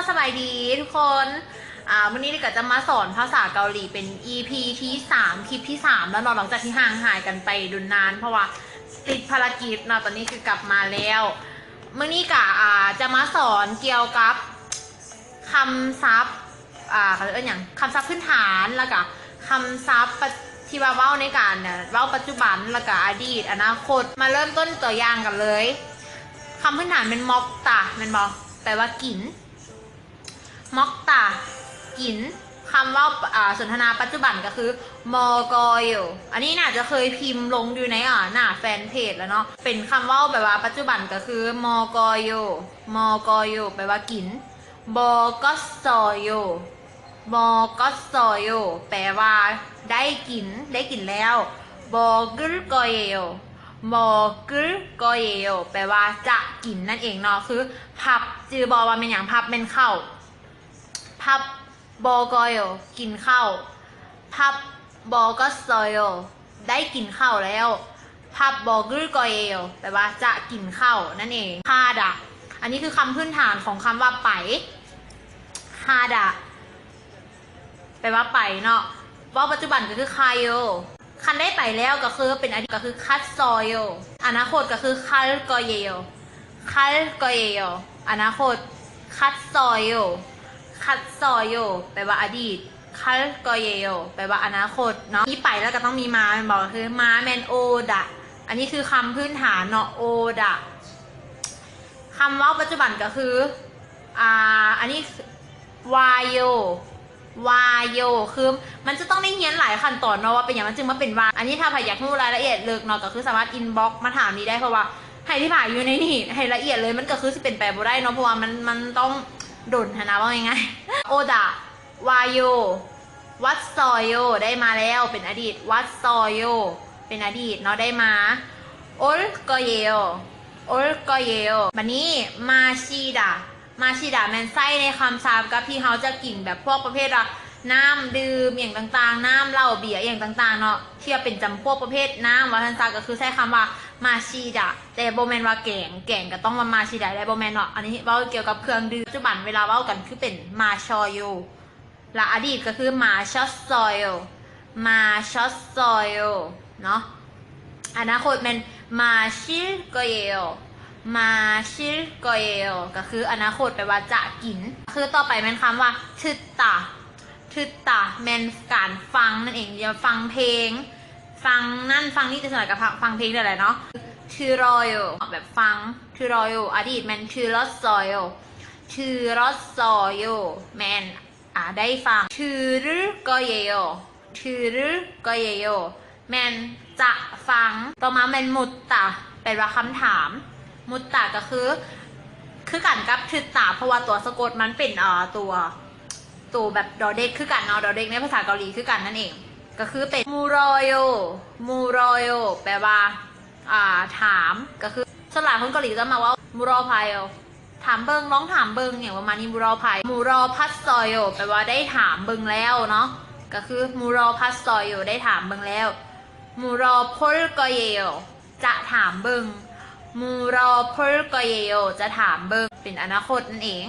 ສະບາຍດີທຸກຄົນ ອ່າ ມື້ນີ້ລິກະຈະມາສອນພາສາເກົາຫຼີເປັນ ອີພີ ທີສາມ ຄລິບທີສາມແລ້ວເນາະ ຫຼັງຈາກທີ່ຫ່າງຫາຍກັນໄປດົນນານ ເພາະວ່າຕິດພາລະກິດເນາະ ຕອນນີ້ຄືກັບມາແລ້ວ. ມື້ນີ້ກະ ອ່າ ຈະມາສອນກ່ຽວກັບຄຳສັບ ອ່າ ເຂົາເອີ້ນຫຍັງ ຄຳສັບພື້ນຖານ ແລ້ວກະຄຳສັບປະ ທີ່ວ່າເວົ້າໃນການເວົ້າປັດຈຸບັນ ແລ້ວກະອະດີດ ອະນາຄົດ. ມາເລີ່ມຕົ້ນຕົວຢ່າງກັນເລີຍ. ຄຳພື້ນຖານແມ່ນ 먹다 ແມ່ນບໍ່? ແປວ່າກິນ. 먹다 ກິນ. ຄຳເວົ້າ ອ່າ ສົນທະນາປັດຈຸບັນກໍຄື 먹어요. ອັນນີ້ໜ້າຈະເຄີຍພິມລົງຢູ່ໃນ ອ່າ ໜ້າແຟນເພຈແລ້ວເນາະ. ເປັນຄຳເວົ້າແບບວ່າປັດຈຸບັນກໍຄື 먹어요. 먹어요 ແປວ່າກິນ. 먹었어요. 먹었어요 ແປວ່າໄດ້ກິນ, ໄດ້ກິນແລ້ວ. 먹을 거예요. 먹을 거예요 ແປວ່າຈະກິນນັ້ນເອງເນາະ. ຄື 밥 ຈື່ບໍ່ວ່າແມ່ນຫຍັງ? 밥 ແມ່ນເຂົ້າ. 밥 먹어요 ກິນເຂົ້າ. 밥 먹었어요 ໄດ້ກິນເຂົ້າແລ້ວ. 밥 먹을 거예요 ແປວ່າຈະກິນເຂົ້ານັ້ນເອງ. 가다 ອັນນີ້ຄືຄຳພື້ນຖານຂອງຄຳວ່າໄປ. 가다 ແປວ່າໄປເນາະ. ເວົ້າປັດຈຸບັນກໍຄື 가요. ຄັນໄດ້ໄປແລ້ວກໍຄືເປັນອະດີດກໍຄື 갔어요. ອະນາຄົດກໍຄື 갈 거예요. 갈 거예요 ອະນາຄົດ. 갔어요. 갔어요 ແປວ່າອະດີດ. 갈 거예요 ແປວ່າອະນາຄົດເນາະ. ມີໄປແລ້ວກໍຕ້ອງມີມາແມ່ນບໍ່? ຄືມາແມ່ນ 오다. ອັນນີ້ຄືຄຳພື້ນຖານເນາະ 오다. ຄຳເວົ້າປັດຈຸບັນກໍຄື ອ່າ ອັນນີ້ 와요. 와요 ຄືມັນຈະຕ້ອງໄດ້ຮຽນຫຼາຍຂັ້ນຕອນເນາະ ວ່າເປັນຫຍັງມັນຈຶ່ງມາເປັນ 와. ອັນນີ້ຖ້າໃຜຢາກຮູ້ລາຍລະອຽດເລິກເນາະ ກໍຄືສາມາດ inbox ມາຖາມນີ້ໄດ້ ເພາະວ່າໃຫ້ອະທິບາຍຢູ່ໃນນີ້ໃຫ້ລະອຽດເລີຍ ມັນກໍຄືຊິເປັນໄປບໍ່ໄດ້ເນາະ ເພາະວ່າມັນ ມັນຕ້ອງດົນຫັ້ນນະ ເວົ້າງ່າຍໆ. 오다. 와요. 왔어요 ໄດ້ມາແລ້ວ ເປັນອະດີດ. 왔어요 ເປັນອະດີດເນາະ ໄດ້ມາ. 올 거예요. 올 거예요 ບັດນີ້ 마시다. 마시다 ແມ່ນໃຊ້ໃນຄຳສັບກັບທີ່ເຮົາຈະກິນ ແບບພວກປະເພດວ່າ ນ້ຳດື່ມຫຍັງຕ່າງໆ ນ້ຳເຫຼົ້າເບຍຫຍັງຕ່າງໆເນາະ ທີ່ວ່າເປັນຈຳພວກປະເພດນ້ຳວ່າຊັ້ນຊະ ກໍຄືໃຊ້ຄຳວ່າ 마시다 ແຕ່ບໍ່ແມ່ນວ່າແກງ ແກງກໍຕ້ອງວ່າ 마시다 ໄດ້ ບໍ່ແມ່ນເນາະ. ອັນນີ້ເວົ້າກ່ຽວກັບເຄື່ອງດື່ມ. ປັດຈຸບັນເວລາເວົ້າກັນຄືເປັນ 마셔요 ລະອະດີດກໍຄື 마셨어요. 마셨어요 ເນາະ. ອະນາຄົດແມ່ນ 마실 거예요. 마실 거예요 ກໍຄືອະນາຄົດ ແປວ່າຈະກິນ. ຄືຕໍ່ໄປແມ່ນຄຳວ່າ 듣다. 듣다 ແມ່ນການຟັງນັ້ນເອງ ຢ່າຟັງເພງ ຟັງນັ້ນຟັງນີ້ ແຕ່ສ່ວນໃຫຍ່ກໍຟັງ ຟັງເພງນີ້ແຫຼະເນາະ. 들어요 ແບບຟັງ. 들어요 ອະດີດແມ່ນ 들었어요. 들었어요 ແມ່ນ ອ່າ ໄດ້ຟັງ. 들을 거예요. 들을 거예요 ແມ່ນຈະຟັງ. ຕໍ່ມາແມ່ນ 묻다 ແປວ່າຄຳຖາມ. 묻다 ກໍຄື ຄືກັນກັບ 듣다 ເພາະວ່າຕົວສະກົດມັນເປັນ ເອີ ຕົວ ຕົວແບບ ດອເດັກ ຄືກັນເນາະ ດອເດັກໃນພາສາເກົາຫຼີຄືກັນນັ້ນເອງ ກໍຄືເປັນ 물어요. 물어요 ແປວ່າ ອ່າ ຖາມ. ກໍຄືສ່ວນຫຼາຍຄົນເກົາຫຼີຈະມັກເວົ້າ 물어봐요 ຖາມເບິ່ງ ລອງຖາມເບິ່ງ ຫຍັງປະມານນີ້. 물어봐 물어봤어요 ແປວ່າໄດ້ຖາມເບິ່ງແລ້ວເນາະ ກໍຄື 물어봤어요 ໄດ້ຖາມເບິ່ງແລ້ວ. 물어볼 거예요 ຈະຖາມເບິ່ງ. 물어볼 거예요 ຈະຖາມເບິ່ງ ເປັນອະນາຄົດນັ້ນເອງ.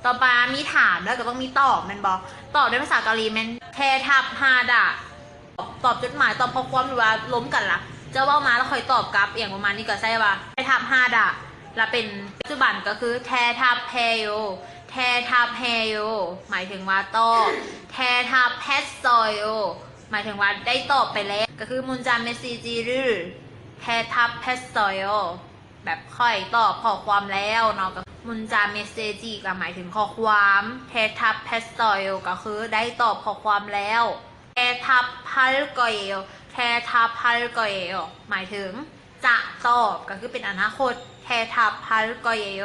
ຕໍ່ມາມີຖາມແລ້ວກໍຕ້ອງມີຕອບແມ່ນບໍ່? ຕອບໃນພາສາເກົາຫຼີແມ່ນ 대답하다. ຕອບຈົດໝາຍ ຕອບຂໍ້ຄວາມ ຫຼືວ່າລົມກັນລະ ເຈົ້າເວົ້າມາແລ້ວຂ້ອຍຕອບກັບ ອີ່ຫຍັງປະມານນີ້ ກໍໃຊ້ວ່າ 대답하다 ລະເປັນປັດຈຸບັນກໍຄື 대답해요. 대답해요 ໝາຍເຖິງວ່າຕອບ. 대답했어요 ໝາຍເຖິງວ່າໄດ້ຕອບໄປແລ້ວ ກໍຄື 문자 메시지를 대답했어요 ແບບຂ້ອຍຕອບຂໍ້ຄວາມແລ້ວເນາະ. ກະ 문자 메시지 ກະໝາຍເຖິງຂໍ້ຄວາມ. 대답했어요 ກະຄືໄດ້ຕອບຂໍ້ຄວາມແລ້ວ. 대답할 거예요. 대답할 거예요 ໝາຍເຖິງຈະຕອບ ກະຄືເປັນອະນາຄົດ. 대답할 거예요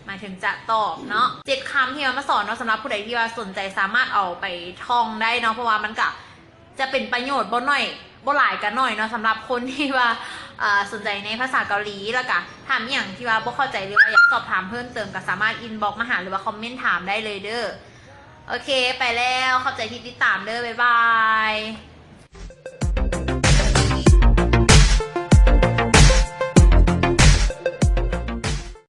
ໝາຍເຖິງຈະຕອບເນາະ. ເຈັດຄຳທີ່ເອົາມາສອນເນາະ ສຳລັບຜູ້ໃດທີ່ວ່າສົນໃຈສາມາດເອົາໄປທ່ອງໄດ້ເນາະ ເພາະວ່າມັນກະ ຈະເປັນປະໂຫຍດບໍ່ໜ້ອຍ ບໍ່ຫຼາຍກະໜ້ອຍເນາະ ສຳລັບຄົນທີ່ວ່າ ເອີ ສົນໃຈໃນພາສາເກົາຫຼີ ແລ້ວກະຖ້າມີຫຍັງທີ່ວ່າບໍ່ເຂົ້າໃຈ ຫຼືວ່າຢາກສອບຖາມເພີ່ມເຕີມ ກະສາມາດ inbox ມາຫາ ຫຼືວ່າຄອມເມັນຖາມໄດ້ເລີຍເດີ້. ໂອເຄ ໄປແລ້ວ ຂອບໃຈທີ່ຕິດຕາມເດີ້ ບາຍບາຍ.